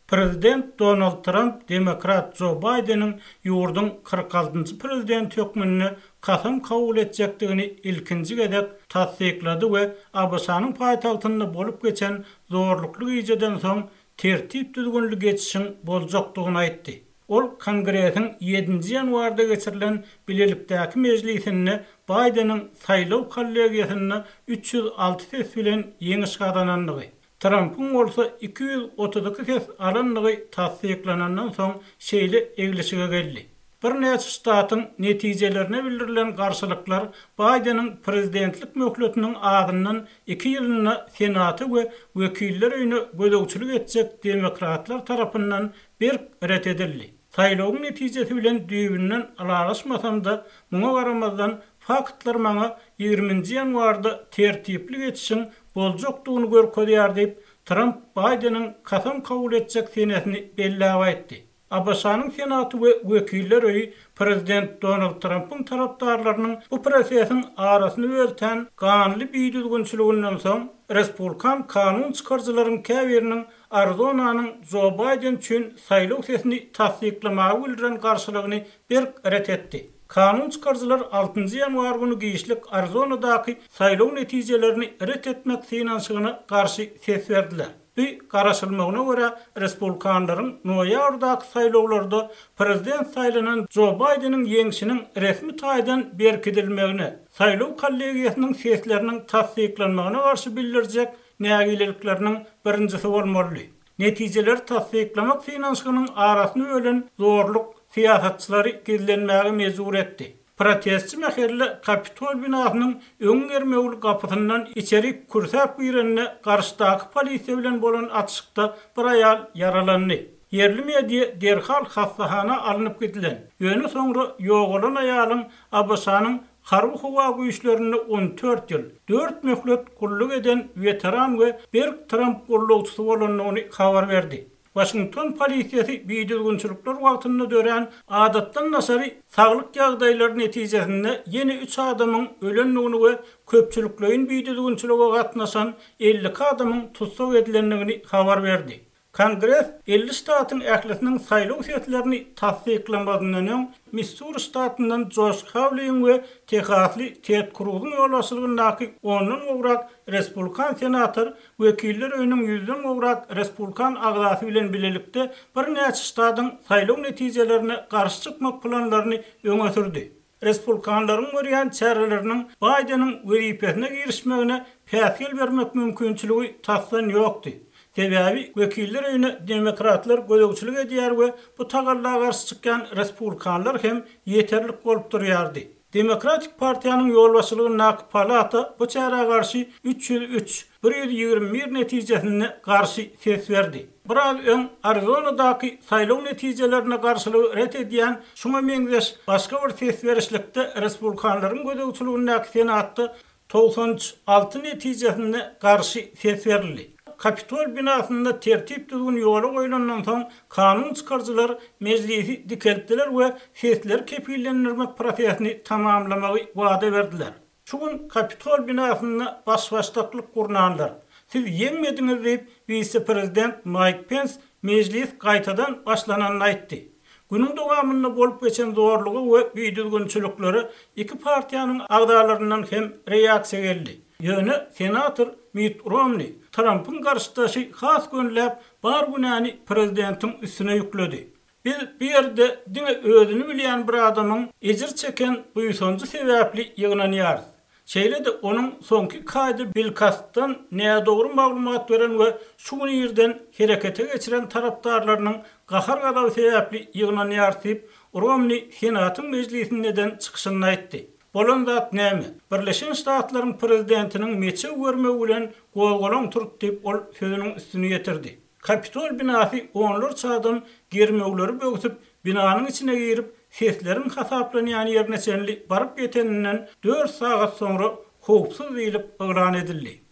Prezident Donald Tramp demokrat Jo Baýdeniň ýurduň 46-njy prezidenti hökmünde kasam kabul etjekdigini ilkinji gezek tassyklady we ABŞ-nyň paýtagtynda bolup geçen zorlukly gijeden soň tertip-düzgünli geçişiň boljakdygyny aýtdy. Ol Kongresiň ýedinji ýanwarda geçirilen bilelikdäki mejlisinde Baýdeniň saýlaw kollegiýasynda 306 ses bilen ýeňiş gazanandygy, Trampyň bolsa 232 ses alandygy tassyklanandan soň şeýle eglişige geldi. Birnäçe ştatyň netijelerine bildirilen garşylyklar Baýdeniň prezidentlik möhletiniň azyndan iki ýylynda Senata we Wekiller öýüne gözegçilik etjek demokratlar tarapyndan berk ret edildi. Saýlawyň netijesi bilen düýbünden ylalaşmasam-da, muňa garamazdan, faktlar maňa ýigriminji ýanwarda tertipli geçişiň boljakdygyny görkezýär diýip, Tramp Baýdeniň kasam kabul etjek senesini belläp aýtdy. ABŞ-nyň Senaty we Wekiller öýi prezident Donald Trampyň tarapdarlarynyň bu prosesiň arasyny böltän ganly bidüzgünçiliginden soň, respublikan kanun çykaryjylaryň käbiriniň Arizonanyň Jo Baýden üçin saýlaw sesini tassyklamaga bildiren garşylygyny berk ret etdi. Kanun çykaryjylar altynjy ýanwar güni giçlik Arizonadaky saýlaw netijelerini ret etmek synanyşygyna garşy ses berdiler. Bu, garaşylmagyna görä, respublikanlaryň noýabrdaky saýlawlarda prezident saýlanan Jo Baýdeniň ýeňşiniň resmi taýdan berkidilmegine, saýlaw kollegiýasynyň sesleriniň tassyklanmagyna garşy bildirjek nägilelikleriniň birinjisi bolmalydy. Netijeleri tassyklamak synanyşygynyň arasyny bölen zorluk syýasatçylary gizlenmäge mejbur etdi. Protestçi mähelle Kapitol binasynyň öň germewli gapysyndan içerik kürsäp girende garşydaky polisiýa bilen bolan atyşykda bir aýal ýaralandy. Ýerli media derhal hassahana alnyp gidilen, ýöne soňra ýogalan aýalyň ABŞ-nyň Harby-howa güýçlerinde 14 ýyl, dört möhlet gulluk eden weteran we berk Tramp goldawçysy bolandygyny habar berdi. Waşington polisiýasy bidüzgünçilikler wagtynda dörän adatdan daşary saglyk ýagdaýlary netijesinde ýene üç adamyň ölendigini we köpçülikleýin bidüzgünçilige gatnaşan 52 adamyň tussag edilendigini habar berdi. Kongres 50 ştatyň ählisiniň saýlaw seslerini tassyklamazyndan öň, Missuri ştatyndan Joş Hawliň we tehasly Ted Kruzyň ýolbaşçylygyndaky ondan gowrak respublikan senator Wekiller öýüniň ýüzden gowrak respublikan agzasy bilen bilelikde birnäçe ştatyň saýlaw netijelerine garşy çykmak planlaryny öňe sürdi. Respublikanlaryň görýän çäreleriniň Baýdeniň wezipesine girişmegine päsgel bermek mümkinçiligi tasdan ýokdy. Sebäbi Wekiller öýüne demokratlar gözegçilik edýär we bu tagalla garşy çykýan respublikanlar hem ýeterlik bolup durýardy. Demokratik partiýanyň ýolbaşçylygyndaky palata bu çärä garşy 303, 121 netijesinde garşy ses berdi. Biraz öň Arizonadaky saýlaw netijelerine garşylygy ret edýän şuňa meňzeş başga bir ses berişlikde respublikanlaryň gözegçiligindäki Senatda 96 netijesinde garşy ses berildi. Kapitol binasynda tertip-düzgün ýola goýlandan soň, kanun çykaryjylar mejlisi dikeltdiler we sesleri kepillendirmek prosesini tamamlamagy wada berdiler. Şu gün Kapitol binasynda baş-başdaklyk gurnanlar, Siz ýeňmediňiz diýip, wise-prezident Maýk Pens mejlis gaýtadan başlananyny aýtdy. Günüň dowamynda bolup geçen zorluga we bidüzgünçiliklere iki partiýanyň agzalaryndan hem reaksiýa geldi. Ýöne senator Mitt Romni, Trampyň garşydaşy has gönüläp bar günäni prezidentiň üstüne ýükledi. Biz bu ýerde diňe özüni bilýän bir adamyň ejir çeken buýsanjy sebäpli ýygnanýarys. Şeýle-de onuň soňky iki aýda bilkastdan nädogry maglumat beren we şu gün irden herekete geçiren tarapdarlarynyň gahar-gazaby sebäpli ýygnanýarys diýip, Romni Senatyň mejlisinde eden çykyşynda aýtdy. Bolan zat näme? Birleşen Ştatlaryň prezidentiniň meçew görmegi bilen gozgalaň turdy diýip, ol sözüniň üstüni ýetirdi. Kapitol binasy onlarça adam germewleri böwsüp, binanyň içine girip, sesleriň hasaplanýan ýerine çenli baryp ýeteninden dört sagat soňra howpsuz diýlip yglan edildi.